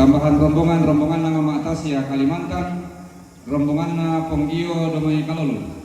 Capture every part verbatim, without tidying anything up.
Tambahan rombongan, rombonganna Mamma Tasya Kalimantan, rombonganna Ponggio Domai Kalolo.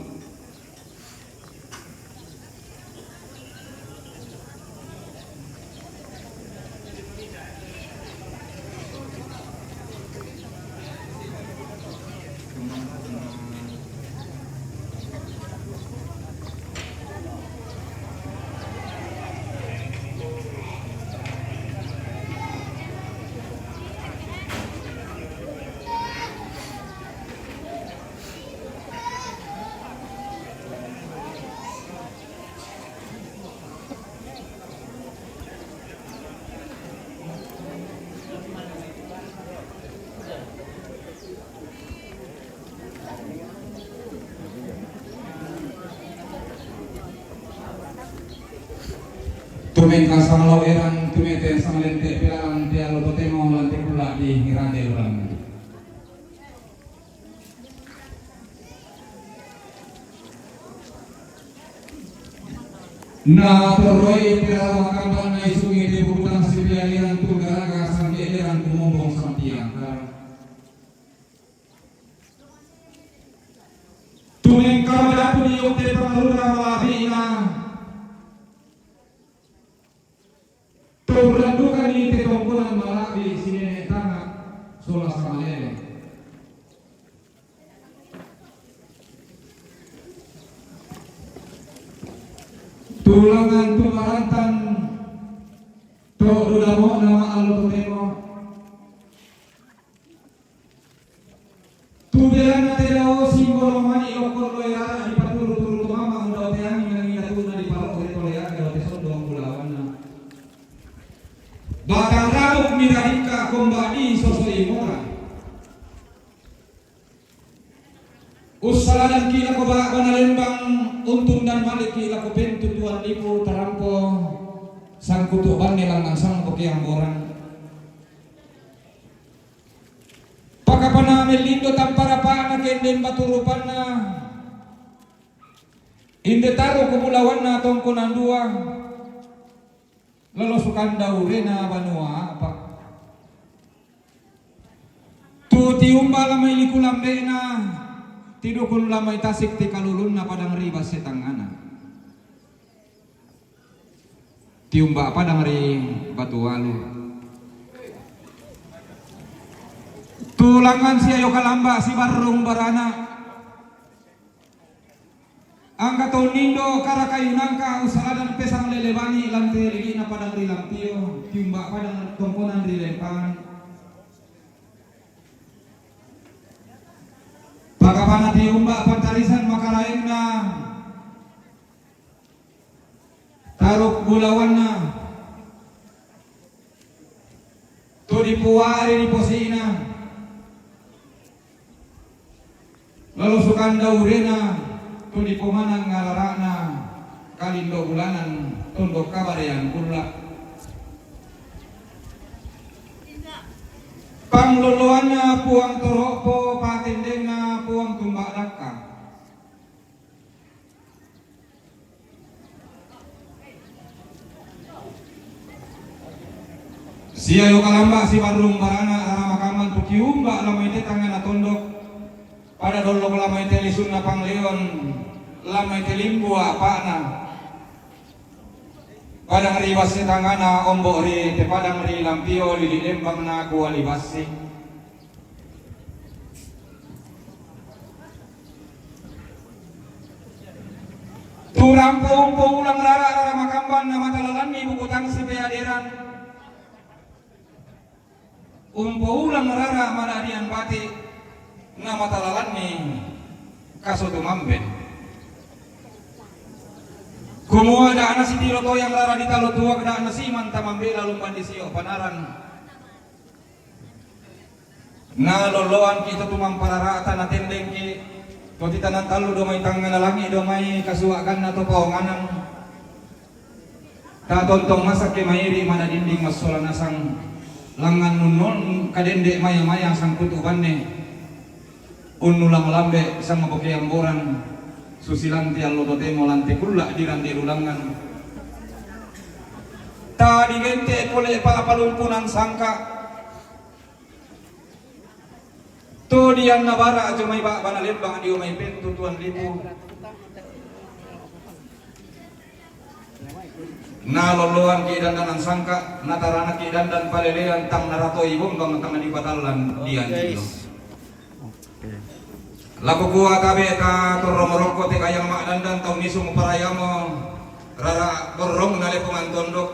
Tumengka sangalau erang, tumete sangalente pelalang, te allo totemo lante kulla di rante urang. Na torroi perawa kambanna isungi di bukutang sipialiran tu garaga sambialiran kumombong sampiangka. Tumengka madatu di yote pangalura malabina. Tau randukani te tongkonan malabi sinene tanga sola samalele. Tulangan tumarantan to dudamo nama allo totemo. Tubeana te dao simbolo mani lokko loe rara dipaturu-turu to mama undau teangi nangi datuna dipalohe to leaga dao te sondong bulawanna. Batang rabuk miradikka komba di sosoi mora. Ussaladanki lako ba'bana lembang, untundan maliki lako pentutuan lipu tarampo sangkutu banne langngan sangpokeang borang. Pakapana mellindo tampa rapa'na kendeng batu rupanna. Inde taro ko bulawanna tongkonan dua. Lalo sukanda urena banua apa. Tu tiumba lamai liku lambena, tidukun lamai tasik ti kalulunna padang ri basse tangngana. Tiumba padang ri Batu Walu. Tulangan siayo kalamba sibarrung barana. Angka tau nindo kara kayu nangka usaladan pesang lele bani lante ligina padang ri Lampio, tiumba padang tongkonan ri Lempangan. Pakapana tiumba pantarisan makaraenna. Taruk bulawanna, to dipuari diposina, lalo sukanda urena, to dipomanang ngalarana, kalindo bulanan, tondok kabarean kulla. Pangloloanna Puang Toropo, patendenna Puang Tumba Dakka. Siayo kalamba sibarrung barana rara makamman tu kiumba lamai te tangngana tondok. Pada dollok lamai te lisunna Pangleon, lamai te limbu apa'na. Padang ri basse tangngana ombo ri te padang ri Lampio lili lembangna kuali bassi. Turampo umpo ulang rara rara makamban na matalalanni bukutang sipeaderan. Umpo ulang rara madadian bate na matalalanni kaso tumambe. Kumua da'na sitilo toyang rara ditalo tuak da'na siman tamambe lalumban disio panaran. Na loloanki to tumamparara'ta natendengki to titanan tallu domai tangngana langi domai kasuaganna to paonganan. Ta tontong masakke mairi mana dinding massola nasang langngan nunnol kadende maya-maya sangkutu banne. Unnulang lambe sangbokeang boran susilanti allo totemo lanti kulla dirande lulangan. Ta digente pole pa palumpunan sangka. Tu dianna bara' jomai ba'bana lembang dio mai pentu tuan lipu. Na lolloan ki dandanan sangka, na tarana ki dandan palelean, tang naratoi bombang tang dipatallan dian dio. Oke. Lako kua tabe ta torrong rokko te kayang ma'dandan tau nisung parayamo rara borrong na lepongan tondok.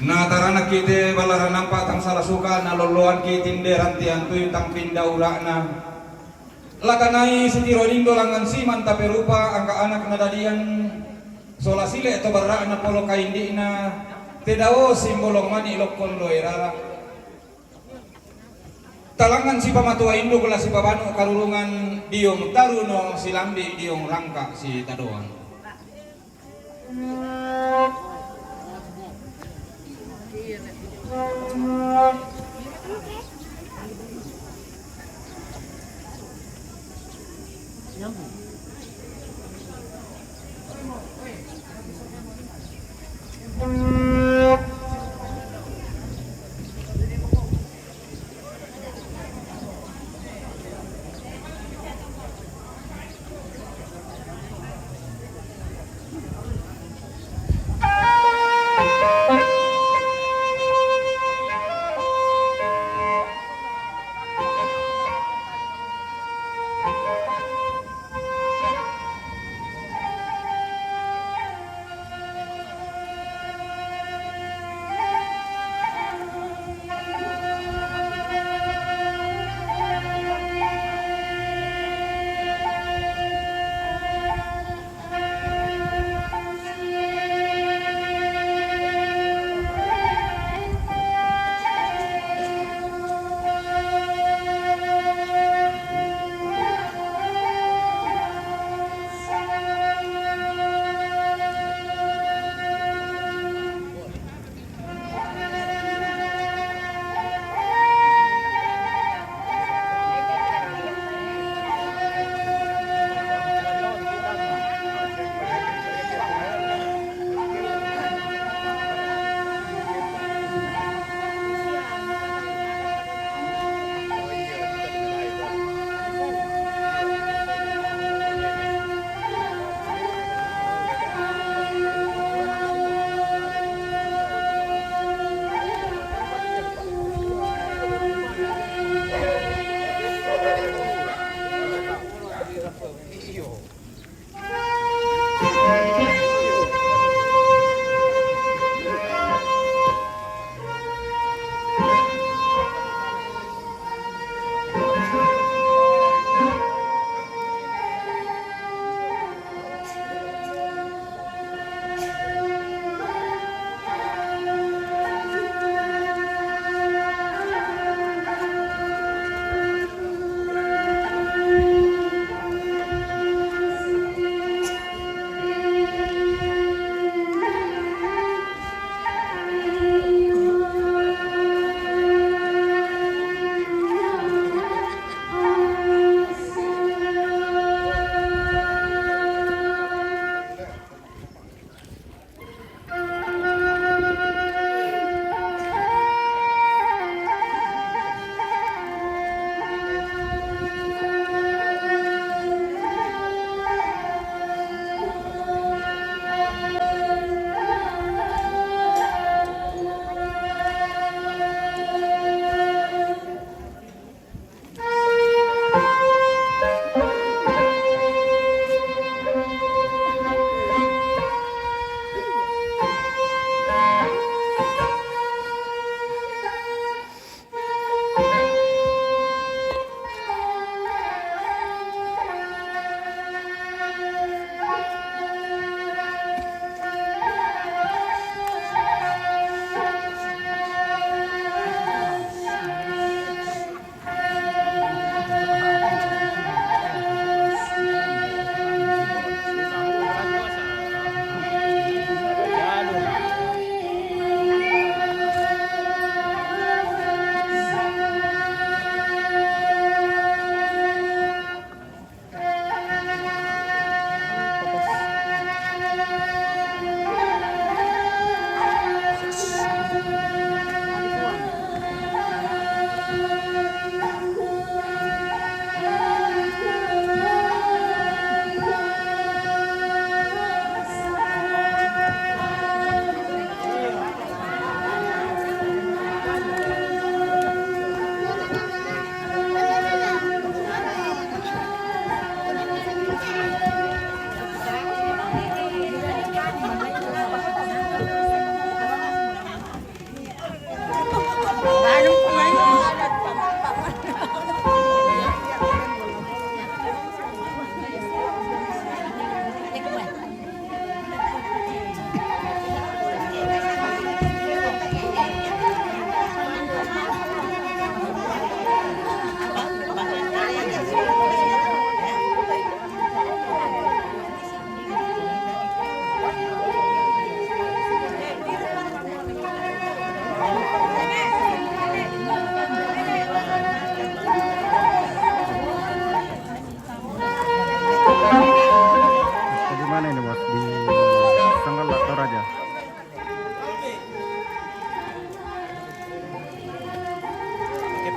Na tarana ki te ballaran nampa tang sala suka, na lolloan ki tinde ranti antui tang pinda ura'na. Lakanai sitiro lindo langngan siman taperupa angka anak nadadian, sola sile to barra'na polo kaindi'na, te dao simbolong mani lokkon loe rara. Talangngan sipamatua induk la sipabanu karurungan diong taruno silambi diong rangka sitadoan.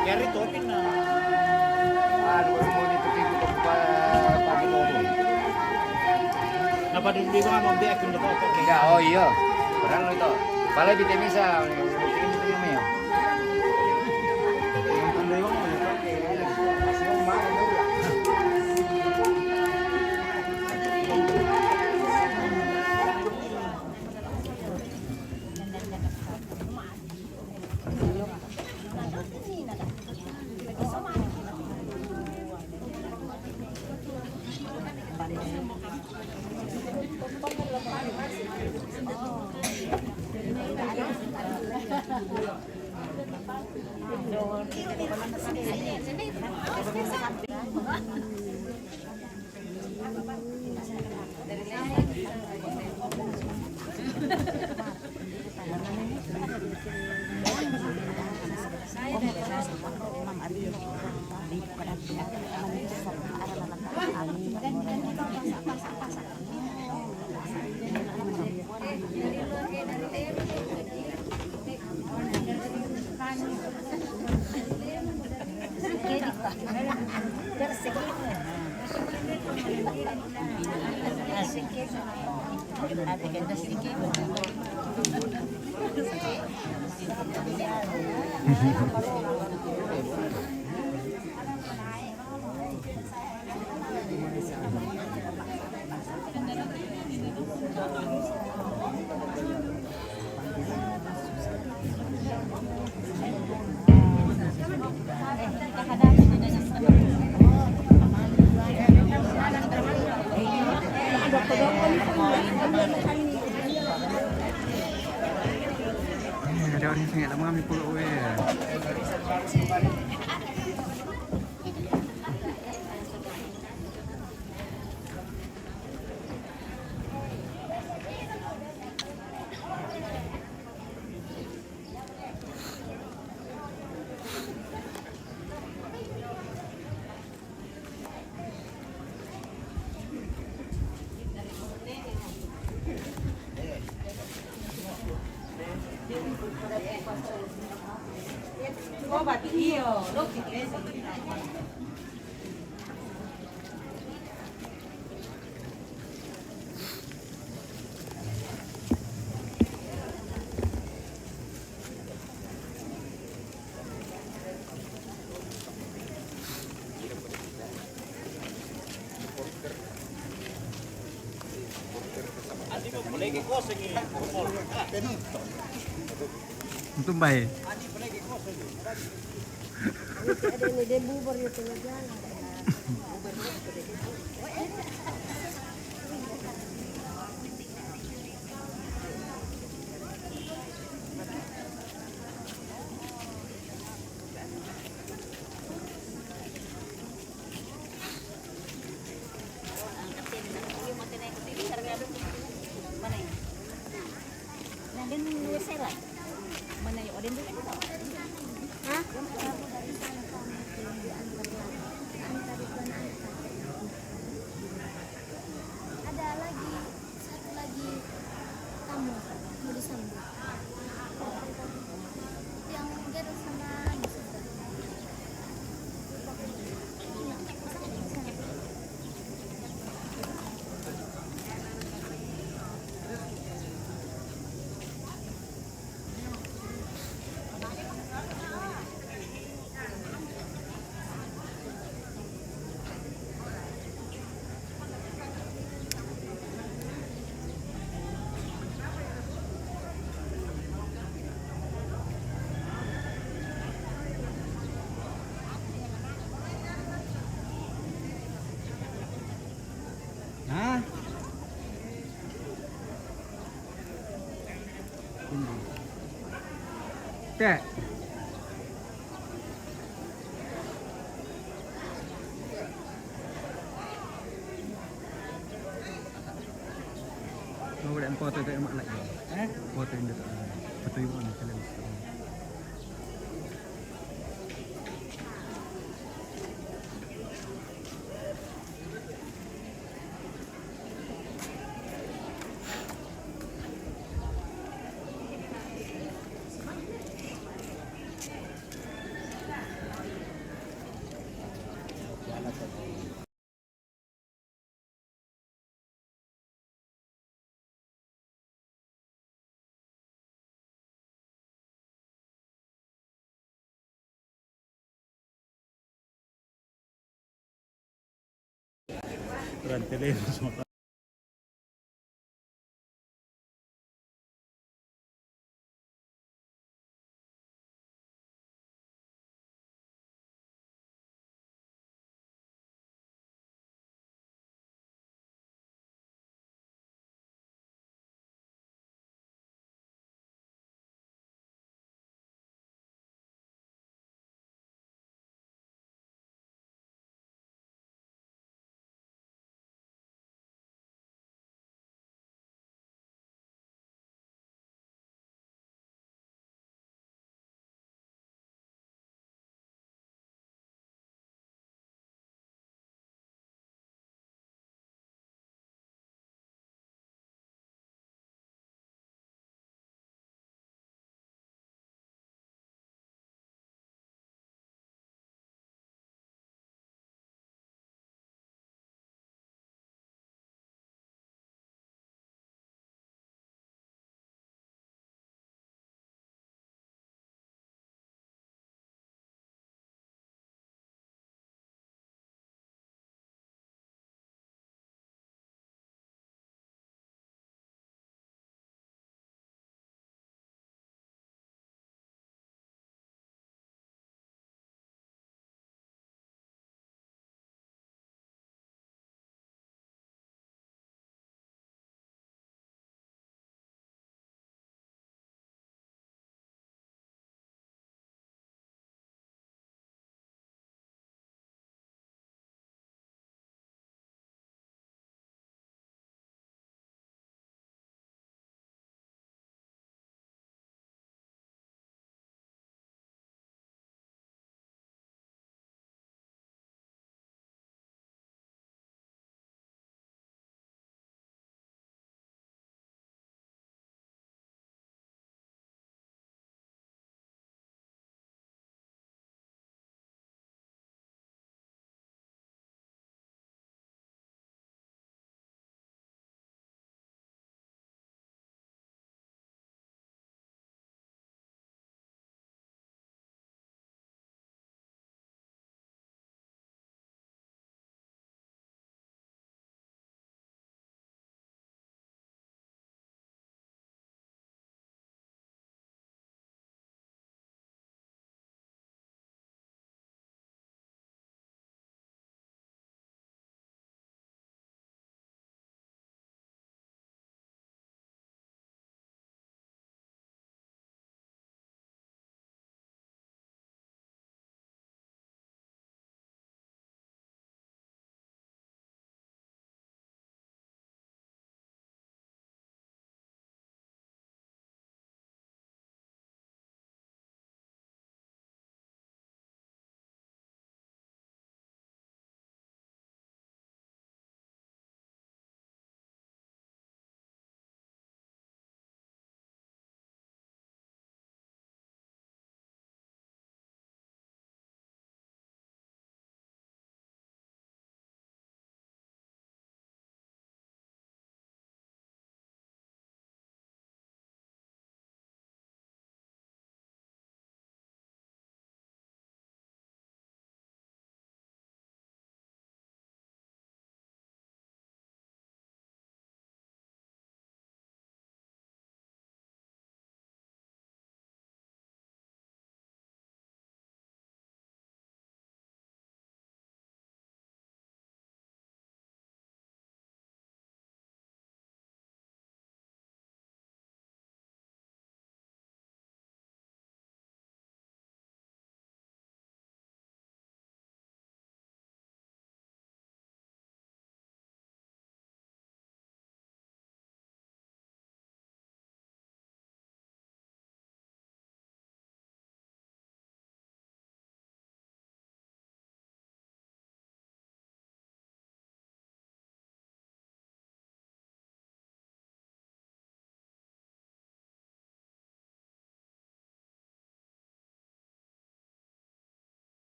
Kari topin na. Aduh, baru mau ditutup itu pa-, pagi mau. Napa dulu di bawah mau biar pindah topin? Enggak, oh iya. Padahal itu. Pala di Temisa, ini ya. Eh, ada orang sangat lama ambil pulak, weh. Untung baik. Ada ini dia bubur itu jalan. Ada lagi satu lagi tamu mau disambut. Yang Gero sama Yusuf. Hah? Cek. Mau udah foto ke emak lagi. Eh? Foto ini. Foto ibu nih, kalian. durante el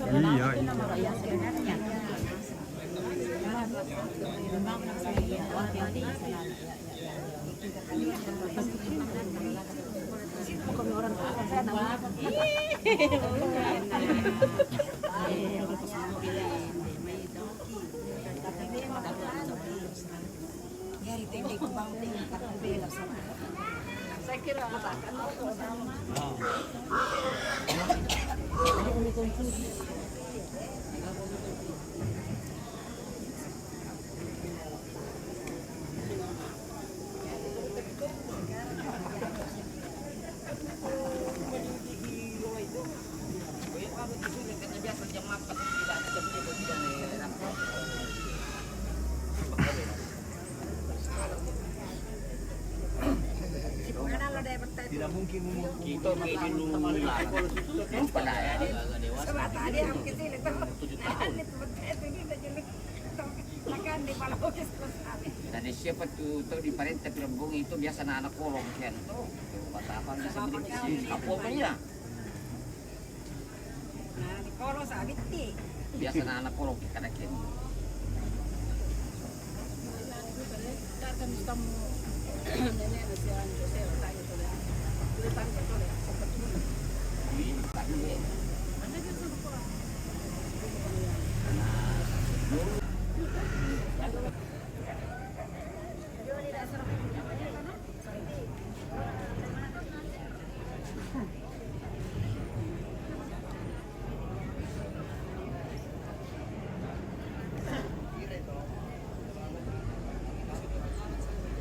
Iya, iya. Tidak mungkin umur kita masih dulu. Sebab tadi yang kecil itu. Tujuh tahun. Ini betul itu, ini udah jelek. Makan di Palawakis terus kali. Dari siapa tu, tu di parenta Pirambung itu biasa anak-anak kolong kian tu. Apa-apa bisa beli. Apa-apa iya. Nah, di kolong sabitti. Biasa anak-anak kolong kadang kian.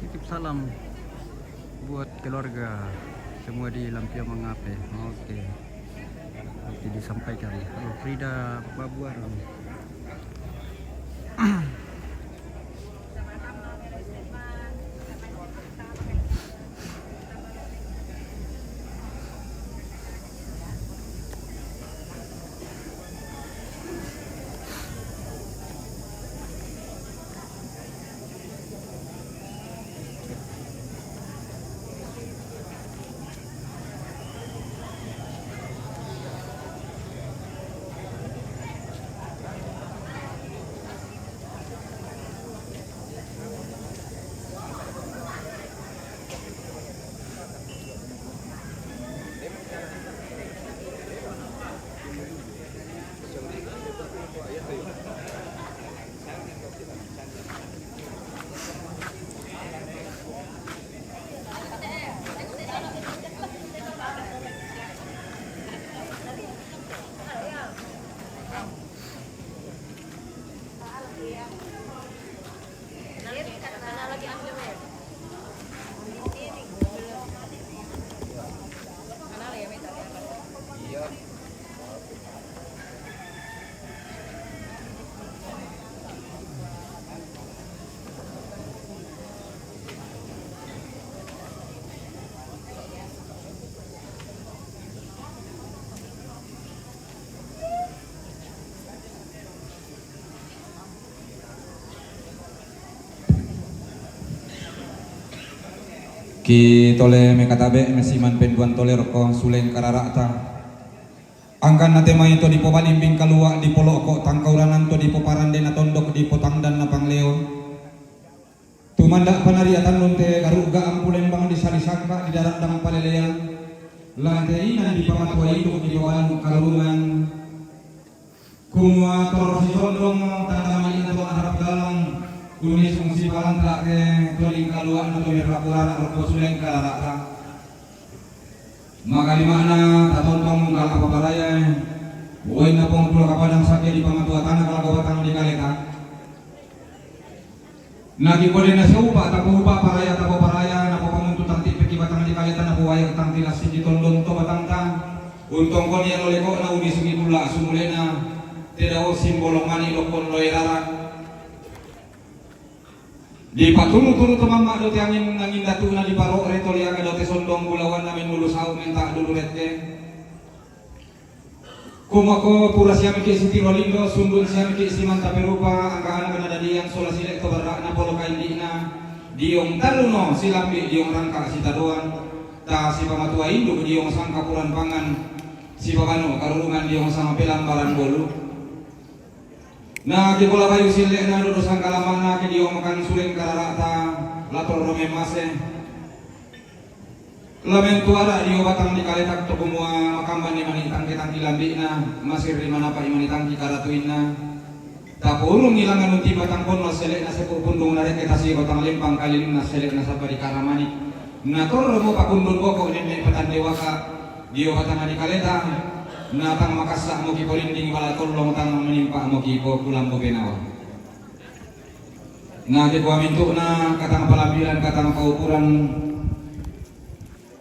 Titip salam buat keluarga semua di Lampion Mangape. Oke. Oke, disampaikan. Halo, Frida Babuaran. Ki tole me katabe, me siman penduan tole roko suleng karara'ta. Angkan nate mai to dipobalimbing kalua' dipoloko tangkauranan to dipoparande na tondok dipotangdan na pangleo. Tumanda' panariatan nunte garuga ampu lembang disali sangka' didarandang palelean, lante inan dipamatua itu dipoban karurungan. Kumua torro sisondong tanda mali'na to arap dalang, Tuni sungsi palantra te toling kaluak na tolir rapurara ropo suleng kararata. Makalimana tatontong kala paparaya. Uwai na pong tula kapadang sake di pamatua tanah kala kabatang di kaleta. Na kipode na siupa tapo upa paraya tapo paraya na popamuntu tangti peki batang di kaleta na powaya tangti lasik di tondon to batangta. Untong koni alo leko na uni sungi tula sumulena. Tedao simbolong mani lokon loerara. Di paturu-turu to mamma do te angin, angin datu na di paro re to liaga do te sondong bulawan na menulu sau menta dulu rete. Kumako pura siami ki siti rolindo, sundun siami ki simanta perupa, angka anak na dadian sola sile to barra na polo kaindina. Diong taruno silambi diong rangka sitadoan. Ta sipamatua induk diong sangka puran pangan. Sipabano karurungan diong sama pelambaran bolu. Na ke pola bayu sile na dodo sangkalamana ke dio makan suleng kararata lator rome mase. Lamen tuara dio batang di kaletak to kumua makamban ni mani tangke tangki lambina masir di manapa imani tangki karatuinna. Tapurung ilangan unti batang pon sele na sepu pundung na reke tasi kotang lempang kalilin na sele na sapa di karamani. Na torro mo pakundun boko nenne patan dewaka. Dio batang di kaleta. Na tang makasa mo ki polinding bala tolong tang menimpa mo ki po kulambo benawa. Na di kuamintu na katang palambilan katang paukuran.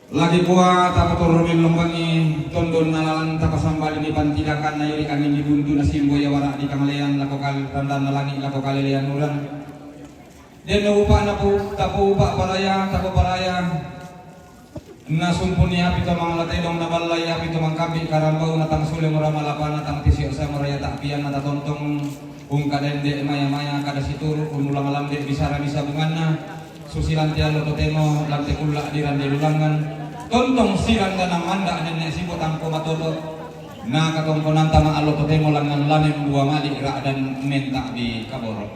Lagi kua tapatorro mellombangi tondon nalalan tapasambali ni pantidakan na yuri angin di buntu na simbo ya wara di kangalean lako kal tandan na langit lako kalelean urang. Den upa na pu tapo upa paraya tapo paraya. Na sumpun ni api to mangalatedong na ballai api to mangkapi karambau na tang sule mura malapa na tang tisi osa muraya tak pian na tatontong ungka dende maya maya kada situru unulang lamde bisara bisa bunganna. Susi lante allo totemo lante kulla di rande lulangan. Tontong sirang ganang manda nenne sipo tangko matoto. Na katongkonan tama allo totemo langan lamen dua mali ra dan menta bi kaboro.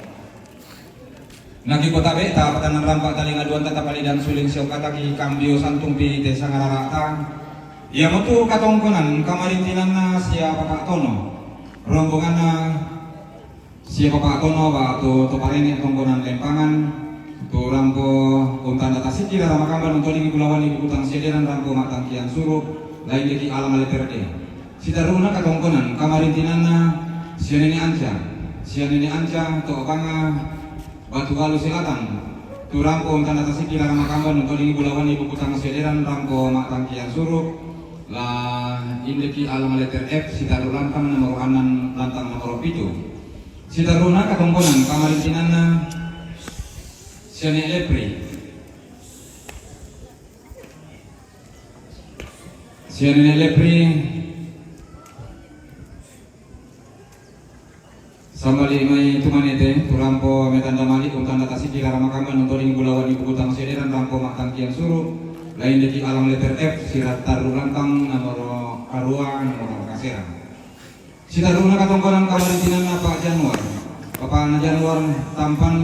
Nagi kota be ta patanan rampa talinga duan tata palidan suling sio kata ki kambio santung pi te sangararata. Ia motu katongkonan kamarintinanna sia papa tono. Rombonganna Sia papa tono ba tu to parene tongkonan lempangan tu rampo untanda tasiki rara makamban untolingi bulawan ibu kutang sederan rampo matangkian suru lain deki alang leter de. Sitaruna katongkonan kamarintinanna sia nene anca sia nene anca to banga batu walu selatan tu rampo untanda tasiki rara makamban untolingi bulawan ibu kutang sederan rampo matangkian suru la indeki alang leter F sitaru lantang nomor anan lantang nomor pitu. Sitaruna katongkonan kamarintinanna sia ne Lepri. Sia ne Lepri. Sambali mai tumanete turampo metanda mali untanda tasiki rara makamban untoling bulawan ibu kutang sederan rampo matangkian suru lain deki alang letter F sirat taru lantang nomor arua nomor kaserang. Sitaruna katongkonan kamarintinanna Pak Januar. Bapakna Januar tampan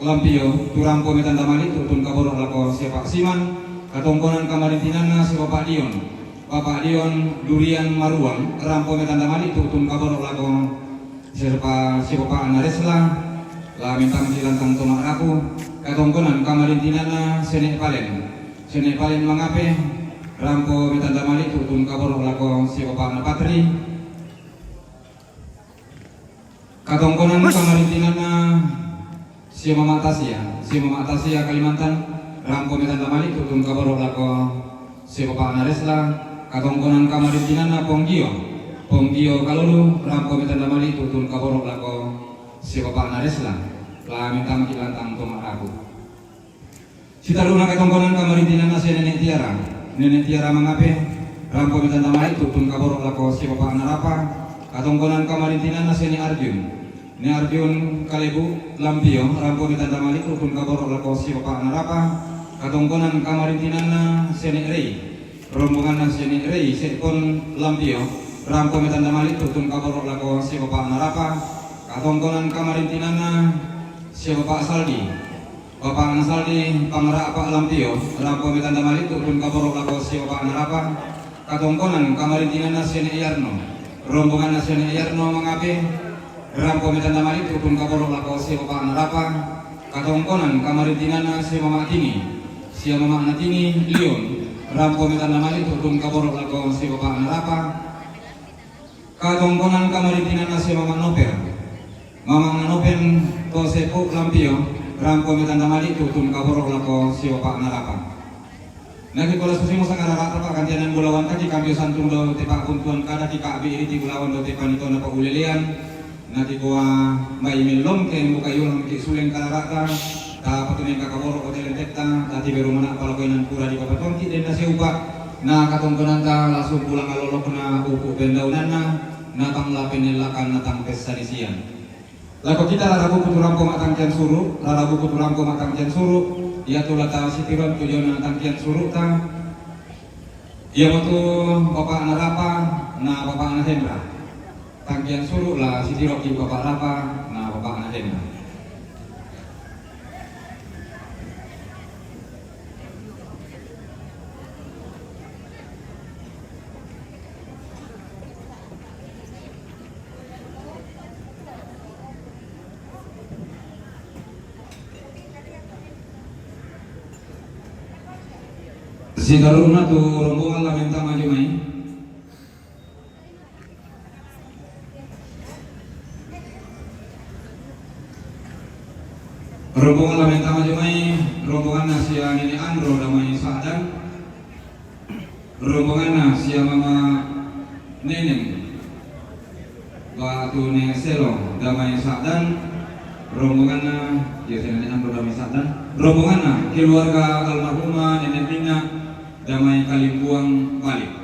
lampio turampo metanda mali tutun kaborok lako sia Pak Siman. Katongkonan kamarintinanna sia Bapak Dion. Bapak Dion durian maruang rampo metanda mali tutun kaborok lako sia Bapak sia Bapak Naresla. La mentang silantang tomak rapu. Katongkonan kamarintinanna senek palen. Senek palen mangape. Rampo metanda mali tutun kaborok lako sia Bapak Napatri. Katongkonan kamarintinanna sia Mama Tasia, sia Mama Tasia Kalimantan, rampo metanda mali tutun kaborok lako sia Bapak Naresla. Katongkonan kamarintinanna Ponggio, Ponggio Kalulu, rampo metanda mali tutun kaborok lako sia Bapak Naresla. La mentang silantang tomak rapu. Sitaruna katongkonan kamarintinanna sia Nenek Tiara. Nenek Tiara mangape, rampo metanda mali tutun kaborok lako sia Bapak Narapa. Katongkonan kamarintinanna sia Ne Arjun. Ne Arjun Kalebu lampio, rampo metanda mali tutun kaborok lako sia Bapak Narapa. Katongkonan kamarintinanna sia Ne Rei. Rombonganna sia Ne Rei sekon lampio, rampo metanda mali tutun kaborok lako sia Bapak Narapa. Katongkonan kamarintinanna sia Bapak Saldi. Bapak Nasaldi pangara Pak Lampio, rampo metanda mali tutun kaborok lako sia Bapak Narapa. Katongkonan kamarintinanna sia Ne Yarno. Rombonganna sia Ne Yarno mangape. Rampo me tanda mali tutun kaboro' lako si bapa'na Rapa, katongkonan kamarintinanna si mama' Tini, si mama' na Tini Lion, rampo me tanda mali tutun kaboro' lako si bapa'na Rapa, katongkonan kamarintinanna si mama' Noper, mama' na Nopen to sepu Lampio, rampo me tanda mali tutun kaboro' lako si bapa'na Rapa. Naki kola susimo sangararata pa'gantianan bulawan taki kambio santung do te pa'buntuan kada ki ka'bi iri ti bulawan do te panitona pa'ulelean. Naki koa mai mellong ke muka iulang ki suleng kalarata. Ta patunen kakaboro' ko te lentekta, ta ti beru mana' palakoinan pura di papatuan ki den na seupa. Na katongkonanta lasung pulang alolokna upu pendaunanna, na tang la penellakan na tang pessadisian. Lako kita rarabuku tu rampo ma'tangkian suru', rarabuku tu rampo ma'tangkian suru', iatu la ta sitiron tu diona tangkian suru'ta, iamotu bapa'na Rapa, na bapa'na Hendra. Tangkian suru' la sitiroki bapa' Rapa, na bapa'na Hendra. Sitoruna tu rombongan la menta maju mai. Rombongan la menta maju mai, rombonganna sia Nene Andro damai Sa'dan. Rombonganna sia mama Neneng batu Nene Selong damai Sa'dan. Rombonganna, ya, sia Nene Andro damai Sa'dan. Rombonganna keluarga almarhumah Nene Mina damai Kalimbuang balik.